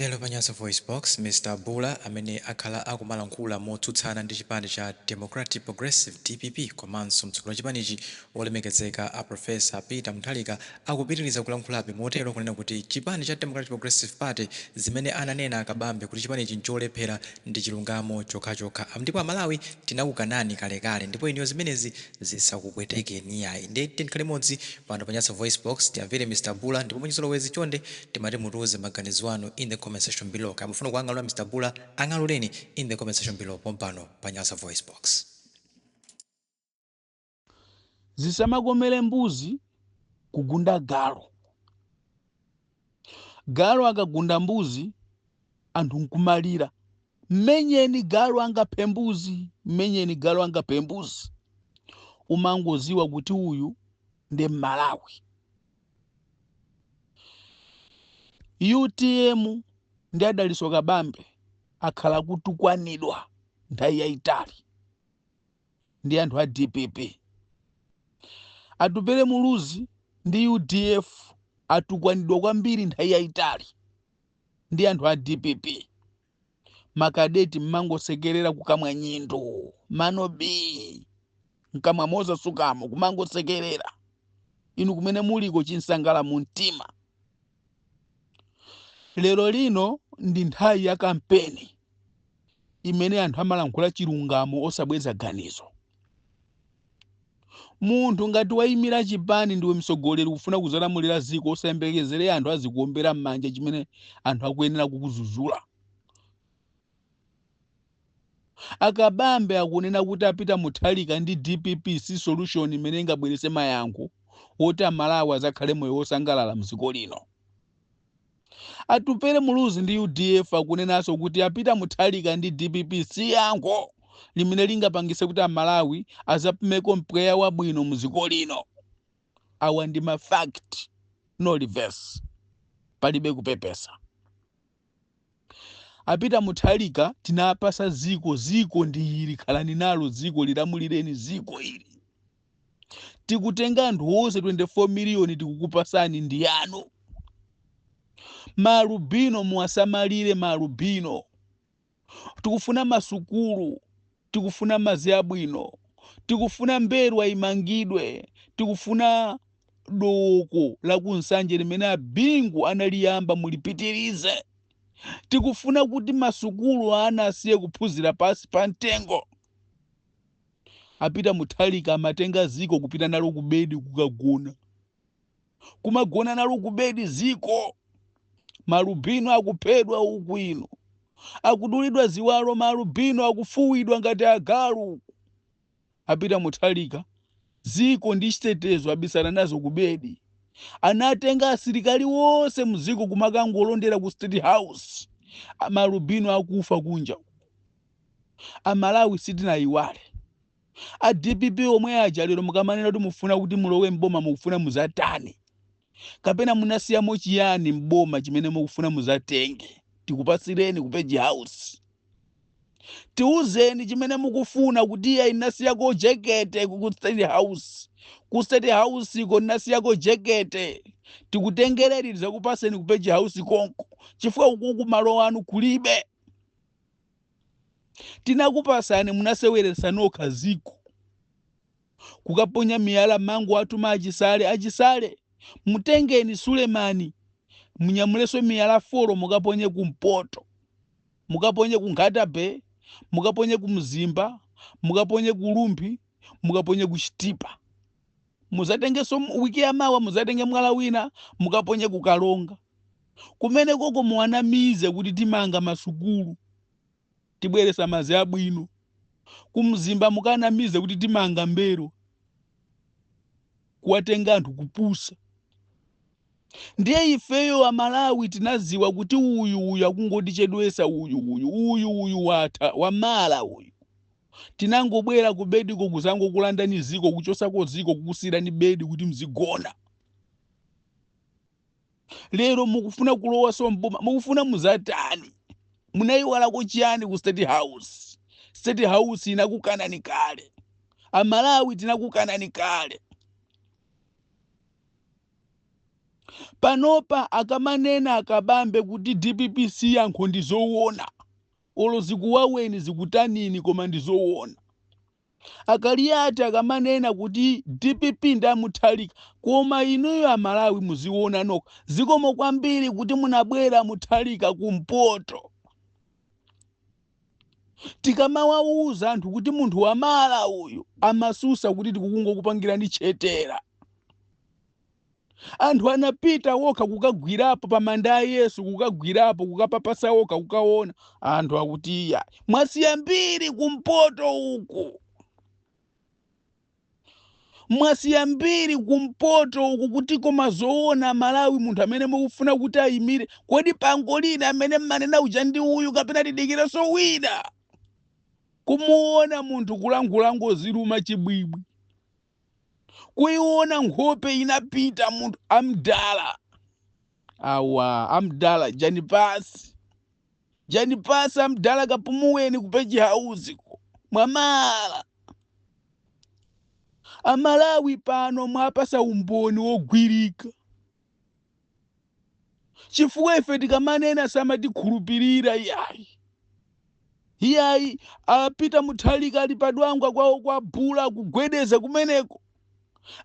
Lero pa Nyasa VoiceBox, Mr Bula amene akhala akumalankhula motsutsana ndi chipani cha Democratic Progressive, dpp, komanso mtsogoleri wa chipanichi wolemekezeka a Professor Peter Mutharika akupitiliza kulankhulabe motero kunena kuti chipani cha Democratic Progressive Party zimene ananena a Kabambe kuti chipanichi ncholephera ndi chilungamo chokhachokha ndipo amalawi tinakukanani kalekale ndipo inuyo zimenezi zisakupwetekeni iyayi. Ndiye tiyeni tikhale limodzi pano pa Nyasa VoiceBox tiamvere Mr Bula ndipo mwachizolowezi chonde timati mutiuze maganizo anu in the comment section below. Kaya mufuna kuang'alula Mr Bula ang'aluleni in the comment section below pompano pa Nyasa VoiceBox. Zisamakomere mbuzi kugunda galu. Galu akagunda mbuzi anthu nkumalira, mmenyeni galu angaphe mbuzi, mmenyeni galu angaphe mbuzi. Umangoziwa kuti uyu ndi Mmalawi. UTM ndi a Dalitso Kabambe akhala akutukwanidwa nthawi yayitali ndi anthu a dpp. Atupele Muluzi ndi UDF atukwanidwa kwambiri nthawi yayitali ndi anthu a dpp. Makadeti mmangosekerera kukamwa nyindu mano bii mkamwa mosasukamo kumangosekerera inu kumene muliko chinsangala mu mtima. Lero lino ndi nthawi ya kampeni imene anthu amalankhula chilungamo osabweza ganizo. Munthu ngati wayimira chipani ndiwe mtsogoleri kufuna kuzalamulira ziko, osayembekezere anthu azikuombera m'manja chimene anthu akuyenera kukuzuzula. Akabambe akunena kuti a Peter Mutharika ndi dpp si solution imene ingabwerese mayankho woti Amalawi azakhale moyo wosangalala mdziko lino. Atupele Muluzi ndi udf akunenanso kuti a Peter Mutharika ndi dpp si yankho limene lingapangise kuti Amalawi azapumeko mpweya wabwino mdziko lino. Awa ndi ma fact, no reverse, palibe kupepesa. A Peter Mutharika tinapasa ziko, ziko ndi ili, khalani nalo ziko, lilamulireni ziko ili. Tikutenga anthu onse 24 miliyoni tikukupasani ndi yanu. Maalubino muwasamalire maalubino. Tikufuna masukulu, tikufuna madzi abwino, tikufuna M'mbelwa imangidwe, tikufuna doko la ku Nsanje limene a Bingu analiyamba mulipitirize. Tikufuna kuti masukulu ana asiye kuphunzira pansi pa mtengo. A Peter Mutharika amatenga ziko kupita nalo ku bedi kukagona, kumagona nalo ku bedi ziko. Malubino akuphedwa uku ino, akudulidwa ziwalo, malubino akufuwidwa ngati agalu. A Peter Mutharika ziko ndi chitetezo abisana nazo ku bedi. Anatenga asilikali wonse mziko kumakangolondera ku State House, malubino akufa kunja. Amalawi sitinayiwale. A dpp omwe aja lero mukamanena kuti mufuna kuti mulowe mboma, mukufuna muzatani? Kapena munasiyamo chiyani mboma chimene mukufuna muzatenge? Tikupasireni ku Page House. Tiuzeni chimene mukufuna kuti iya inasiyako jekete ku State House. Ku State House ko nasiyako jekete. Tikutengereni tizakupaseni ku Page House konko. Chifukwa ukuku malo anu kulibe. Tinakupasani munaseweresa nokha ziko. Kukaponya miyala mango atuma achisale, achisale mutengeni Sulemani munyamuleso miyala folo mukaponye kumpoto, mukaponye ku Nkhata Bay, mukaponye ku Mzimba, mukaponye ku Rumphi, mukaponye ku Chitipa. Muzatengenso wiki yamawa muzatenge mwala wina mukaponye ku Karonga. Kumene koko muwanamize kuti timanga masukulu, tibweresa madzi abwino. Ku Mzimba mukanamize kuti timanga M'mbelwa, kuwatenga anthu kupusa. Ndiye ifeyo Amalawi tinaziwa kuti uyu uyu akungotichedwesa, uyu uyu uyu uyu watha wamala uyu. Tinangobwera ku bediko kuzangokulandani ziko, kuchosako ziko, kukusiyirani bedi kuti mzigona. Lero mukufuna kulowaso mboma, mukufuna muzatani? Munayiwalako chiyani ku State House? State House inakukanani kale. Amalawi tinakukanani kale. Panopa akamanena akabambe kuti DPP si yankho, ndi zoona. Olo zikuwaweni, zikutanini, koma ndi zoona. Akaliyati akamanena kuti DPP ndi amuthalika, koma inuyo Amalawi muziona nokha. Zikomo kwambiri kuti munabwera Muthalika kumpoto. Tikamawawuza anthu kuti munthu wamala uyu, amasusa kuti tikukungokupangirani chetera. Anthu anapita wokha kukagwirapo pamanda a Yesu, kukagwirapo, kukapapasa wokha, kukaona. Anthu akuti iya, mwasiya mbiri kumpoto uku, mwasiya mbiri kumpoto uku kuti koma zoona Malawi, munthu amene mukufuna kuti ayimire, kodi pangolina amene mmanena uja ndi uyu kapena tidikirenso wina? Kumuona munthu kulankhula ziluma chibwibwi, kuiona nkhope inapita, munthu amdala awa, amdala jani pasi, jani pasi, amdala kapumuweni kupeji house ko mwamala. Amalawi pano mwapasa umboni wogwirika, chifukwa ife tikamanena samatikhulupirira. Iyayi, iyayi, apita Muthalika ali padwangwa kwawo kwa Bula kugwedeza kumeneko.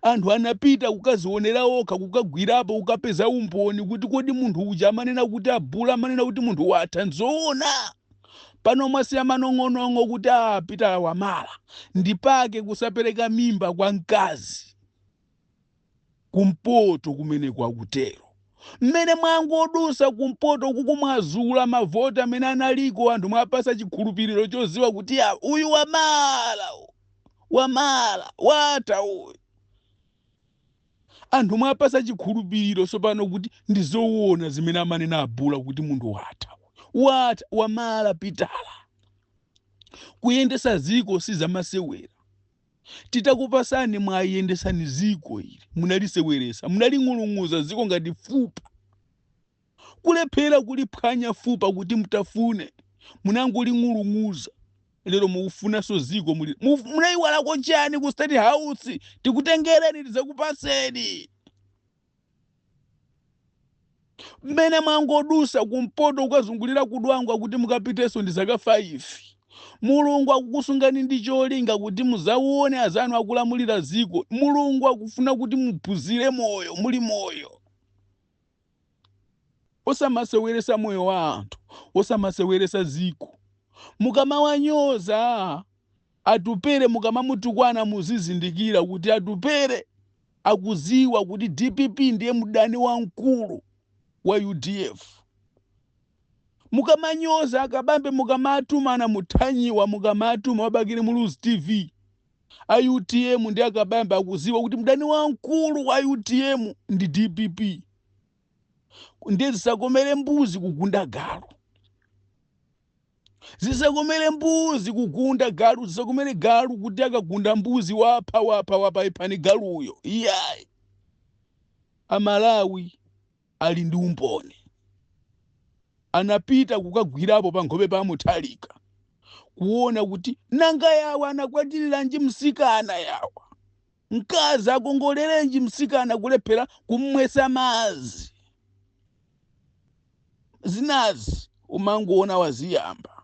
Anthu anapita kukazionera okha, kukagwirapo, kukapeza umboni kuti kodi munthu uja amanena kuti abula, amanena kuti munthu watha, nzoona? Pano mwasiya manong'onong'o kuti apita wamala. Ndipake kusapereka mimba kwa mkazi kumpoto kumene kwakutero. Mmene mwangodusa kumpoto kuku, mwazula mavoti amene analiko. Anthu mwapasa chikhulupiriro choziwa kuti ya uyu wamala, wamala, watha uyu. Anthu mwapasa chikhulupiriro sopano kuti ndizoona zimene amanena abula kuti munthu watha, watha, wamala pitala. Kuyendesa ziko sizamasewera. Titakupasani, mwayendesani ziko ili, munaliseweresa, munaling'ulung'uza ziko ngati fupa, kulephera kuliphwanya fupa kuti mutafune, munangoling'ulung'uza. Lero mukufunanso ziko muli munayiwalako chani ku State House? Tikutengereni, tidzakupaseni. Mmene mwangodusa kumpoto kukazungulira kudwangwa kuti mukapitenso ndi zaka 5, Mulungu akukusungani ndi cholinga kuti muzaone azanu akulamulira ziko. Mulungu akufuna kuti muphunzire moyo muli moyo, osamaseweresa moyo wa anthu, osamaseweresa ziko. Mukamawanyoza Atupere, mukamamutukwana, muzizindikira kuti Atupere akuziwa kuti DPP ndiye mdani wamkulu wa UDF. Mukamanyoza akabambe, mukamatumana muthanyiwa, mukamatuma wabakire Muluzi TV, a UTM ndi akabambe akuziwa kuti mdani wamkulu wa UTM ndi DPP. Ndiye zisakomere mbuzi kugunda galu, zisakomere mbuzi kugunda galu, zisakomere galu kuti akagunda mbuzi wapha, wapha, wapha, iphani galuyo. Iyayi, Amalawi ali ndi umboni. Anapita kukagwirapo pa nkhope pa Muthalika kuona kuti nanga yawa anakwatiriranji msikana, yawa mkazi akongolerenji msikana, kulephera kumwesa mazi. Zinazi umangoona waziyamba.